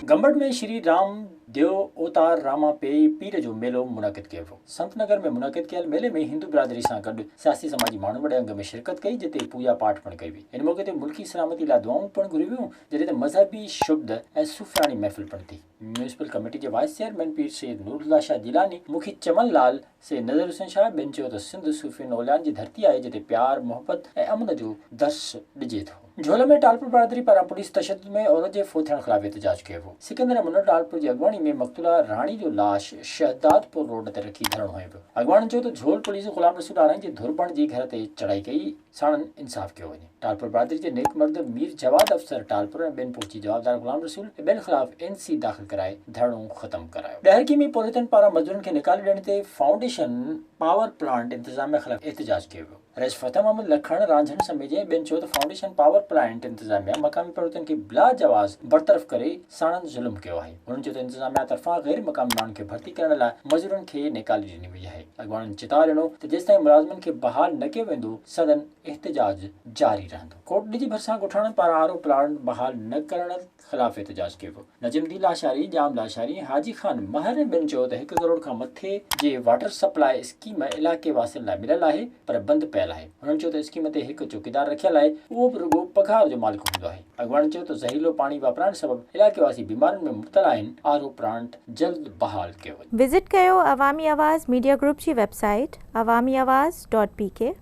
گمبٽ ۾ شري رام ديو اوتار راما پيئي پير جو ميلو منعقد ڪيو ويو. سنت نگر ۾ منعقد ڪيل ميلي ۾ هندو برادري سان گڏ سياسي سماجي ماڻهن وڏي انگ ۾ شرڪت ڪئي جتي پوڄا پاٺ پڻ ڪئي وئي. ان موقعي تي ملڪي سلامتي لاء دعائون پڻ گهريون ويون جڏهن ته مذهبي شبد ۽ صوفياڻي محفل پڻ ٿي. ميونسپل ڪميٽي جي وائيس چيئرمين پير سيد نورالله شاهه جيلاني، مکي چمن لال، سيد نظر حسين شاهه ٻين چيو ته سنڌ صوفين اوليائن جي ڌرتي آهي جتي پيار، محبت ۽ امن جو درس ڏجي ٿو. جهول ۾ ٽالپر برادري پاران پوليس تشدد ۾ عورت جي فوت ٿيڻ خلاف احتجاج ڪيو ويو. سڪندر ۽ منور ٽالپر جي اڳواڻي ۾ مقتوله راڻي جو لاش شهدادپور روڊ تي رکي ڌرڻو هنيو ويو. اڳواڻن چيو ته جهول پوليس غلام رسول آرائين جي ڌر بڻجي گهر تي چڙهائي ڪئي، ساڻن انصاف ڪيو وڃي. ٽالپر برادري جي نيڪ مرد مير جواد افسر ٽالپر ۽ ٻين پهچي جوابدار غلام رسول ۽ ٻين خلاف اين سي داخل ڪرائي ڌرڻو ختم ڪرايو. ڏهرڪي ۾ پورهيتن پاران مزدورن کي نيڪالي ڏيڻ تي فائونڊيشن پاور پلانٽ انتظاميا خلاف احتجاج ڪيو ويو. رئيس فتح محمد لکڻ، رانجهن سميجي ۽ ٻين چيو ته فائونڊيشن پاور پلانٽ انتظاميا مقامي پورهيتن کي بلا جواز برطرف ڪري ساڻن ظلم ڪيو آهي. هنن چيو ته انتظاميا طرفان غير مقامي ماڻهن کي ڀرتي ڪرڻ لاء مزورن کي نيڪالي ڏني وئي آهي. اڳواڻن چتاء ڏنو ته جيستائين ملازمن کي بحال نه ڪيو ويندو سندن احتجاج جاري رهندو. ڪوٽ ڏيجي ڀرسان ڳوٺاڻن پاران آر او پلانٽ بحال نه ڪرڻ خلاف احتجاج ڪيو ويو. نجم الدين لاشاري، ڄام لاشاري ۽ حاجي خان مهر ۽ ٻين چيو ته هڪ ڪروڙ کان مٿي جي واٽر سپلاء اسڪيم علائقي واسين لاء مليل آهي پر بند پيل آهي. هنن چيو ته اسڪيم تي هڪ چوڪيدار رکيل آهي اهو به رڳو پگهار جو مالڪ هوندو آهي. اڳواڻن چيو ته زهريلو پاڻي واپرائڻ سبب علائقي واسي بيمارين ۾ مبتلا آهن، آر او پلانٽ جلد بحال ڪيو وڃي. وزٽ ڪيو عوامي آواز ميڊيا گروپ جي website Awami Awaz dot P K.